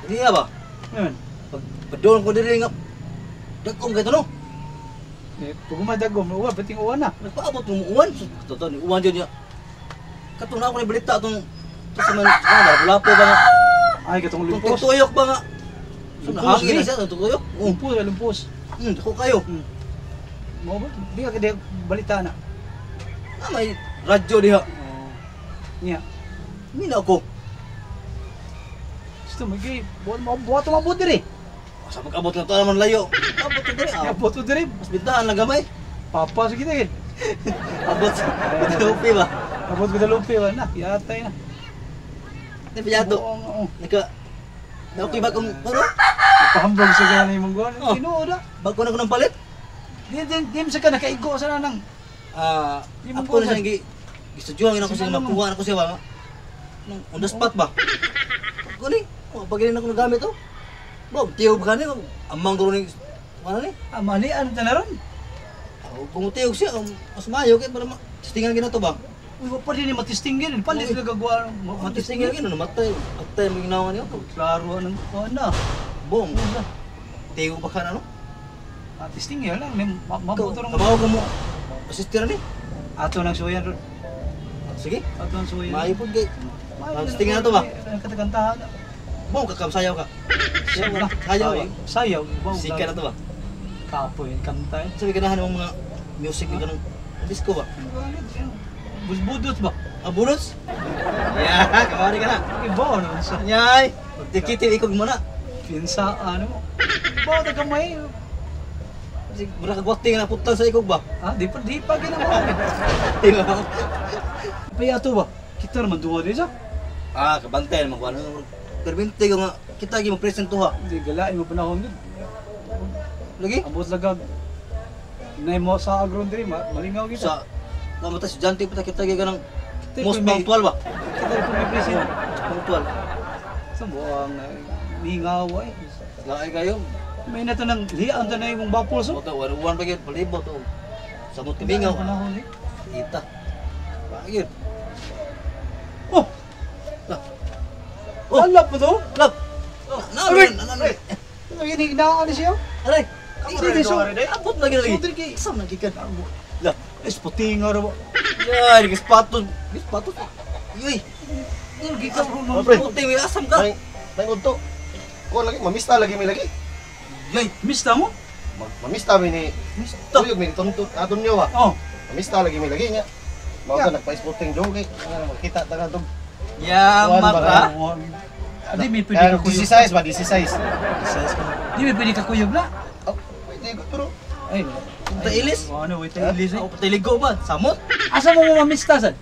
Hindi na ba? Ngayon. Pag padulong ko diri nga dagom kay to no. Eh, pag umadagom, uwa, bating uwa na. Nagpaabot mo uwan. Totoo ni uwan jud niya. Katong na ako ni balita atong to sa man ah, lapo ba nga. Ay, katong Itong lumpos. tuyok ba nga. So, Lumpos, nahangin ni. na siya, itong tuyok. Oh, Lumpos, ay, lumpos. Dako kayo. Mo ba? Di ka di balita na. Ah, may radyo diha. Oh. Niya. Hindi na ako. Gusto mo, gay, buhat mo, buhat mo mabot diri. Sa pag-abot lang to naman layo. Abot to diri. Ah. Abot mo diri. Mas bintahan lang gamay. Papa sa kita gid. Abot sa Guadalupe ba? Abot Guadalupe ba na, yatay na. Di ba yato? Oo, oo. Naka na okay ba kung ano? Pahambog sa gani mong guwan. Oh. Tinuod ah. Bago na ko ng palit. Di di di mo sa ka nakaigo sa nanang. Ah, Di mo ako na buwan. siya gi gistudyuhan na ko siya Sino makuha na ko siya ba? Nung on the spot ba? Kuning, oh, pag ko nagamit oh. Bob, tiyog ka ni, amang guro ni ano ni? Ah, mali ano ta na ron? Oh, kung tiyog siya, mas maayo kay para testingan gina to ba? Uy, wa pa din ni matisting gid. Palit Uy. ka gagawa Matistingan gina namatay. Atay mo ginawa niyo. Klaro anong kuan na. Bom. Tiyog pa ka na no? Ah, testing yan lang. May mabuto ron. Kabaw ka mo. Asistir ni. Ato nang suyan ron. Sige. Ato nang suyan. Maayo pud kay. Maayo Testingan na to ba? Katakantahan. Bom kakamsayaw ka. Sayaw ka. Sayaw ba? Sayaw. Sika na to ba? Kapoy, kanta eh. Sabi ganahan mo mga music ni kanang disco ba? Busbudot ba? Ah, bulos? Yeah, kamari ka na. Iba ano sa Yay! Magdikitin ikog mo na. pinsa ano mo. Ba ta gamay. Kasi mura ka gwati nga naputan sa ikog ba? Ah, di pa ginawa. Di ba? Payato ba? Kita naman duha di sa. Ah, kabantay naman ko ano. Permente ko nga kita gi mo present ha. Di galain mo panahon gud. Lagi? Ambot lagag. Nay mo sa agron diri malingaw kita. Sa mamata estudyante pa ta kita gi kanang Kita most may- punctual ba? Kita rin may present. Punctual. Sa buang mingaw ay. Laay kayo. May na to nang lian ta na imong bapol so. Mo to one pa gyud palibot to. Samot kamingaw. Panahon eh. Kita. Bakit? Oh, Lah. Oh. ala pa to. Lap. Na, na, na, na. Ano yun hinaan ni siya? Aray. Sige, so- Abot na gyud lagi. So, diri kay- Sam na gikan. Lah. Espoting nga ra ba? Yay, gispatos. Gispatos. Yoy. Ano gikan ro Oh, pre. Puti, may asam ka. May may udto. Ko lagi mamista lagi mi lagi. Yoy. Mista mo? Mamista mi ni Mista. Tuyog mi tuntut aton niyo ba. Oh. Mamista lagi mi lagi nya. Mao ka nagpa-sporting jo kay makita ta nga dog. Yamak Kuwan ba ka. Adi may pwede ka kuyog. 16 ba 16. Di may pwede ka kuyog na. Oh, pwede ko pero Ay, Punta ilis. Ano, wait, ilis eh. Ako patay ligo ba? Samot? Asa mo mamista sad?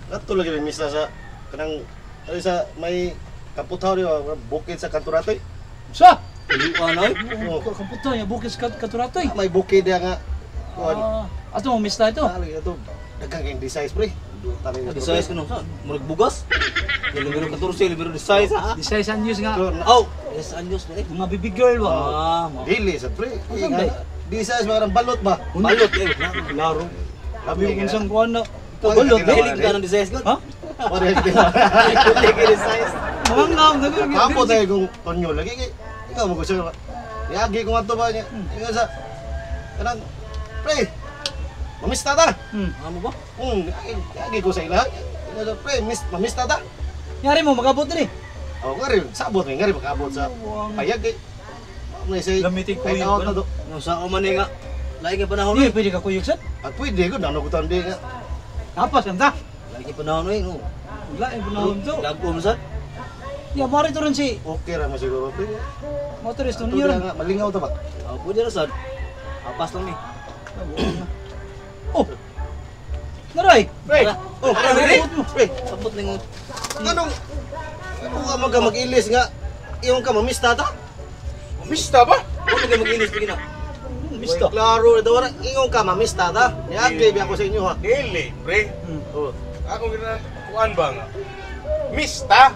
ato lagi mi mista sa kanang ano sa may kaputaw diyo bukid sa Kanturatoy. Sa? Tuyuan oy. Oh. Kaputo ya bukis ka katuratoy. May bukid diya nga kuan. Ah, ato mo mista ito. Ah, lagi ato daghang kayong designs pre. Duta rin. Designs ko no. Murag bugas. Libero 14, libero designs ha. Disay sa news nga. Oh, yes anyos na eh. Mga baby girl ba? Ah, Dili sa pre. Ano ba? Designs mga balot ba? balot eh. Laro. Sabi ko kung saan kuan na. Ikaw balot, dili ka ng designs ko. Ha? Pare di ba? Dili ka designs. Mga ngaw Kapo tayo kung tonyo lagi kay ikaw mo gusto ba? Niagi ko ato ba niya. Ingon sa kanang pre. Mamista ta. Ano ba? Niagi ko sa ila. Ingon sa pre, miss mamista ta. Yari mo magabot diri. Oh, ngari sabot ngari makaabot sa payag kay. May say. Lamitin ko Ay, yun, out ano? na do. Nung sa man nga. Lain kay panahon Di oy. pwede ka kuyog sad. At pwede ko nano ko tandi nga. Tapas kan ta. Lain kay panahon oy. No. Wala ay panahon to. Lagom sad. Ya mari to ron si Okay ra mo siguro pre. motorist Ato to niyo diya ron. nga malingaw ta ba? Ah, pwede ra sad. Apas lang ni. Oh. Naray. Pre. Oh, pre. Pre, Sabot ning anong ano ka maga mag-ilis nga iyong ka mamista ta? Mista ba? Huwag mo mag-inis lagi na. Mista. Klaro daw ra ingon ka mamista ta. Niagi bi ako sa inyo ha. Dili, pre. Oh. Ako gina kuan ba nga? Mista?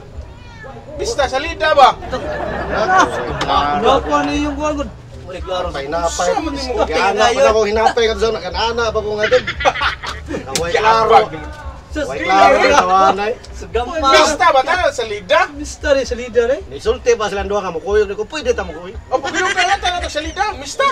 Mista salida ba? Wala ko ano yung kuan ko. Wala klaro. Napay napay. Sa man nimo? Gana pa na ko hinapay ka sa kanana pa ko nga dun. Kaway klaro. Klaro. Sus, Way klaro kay tawanay. Sugampa. Mista ba ta sa lida? Mista rin sa leader eh. Nisulti pa silang duha nga mukuyog ni ko pwede ta mukuyog. O pagkuyog na lang ta sa lida, mista.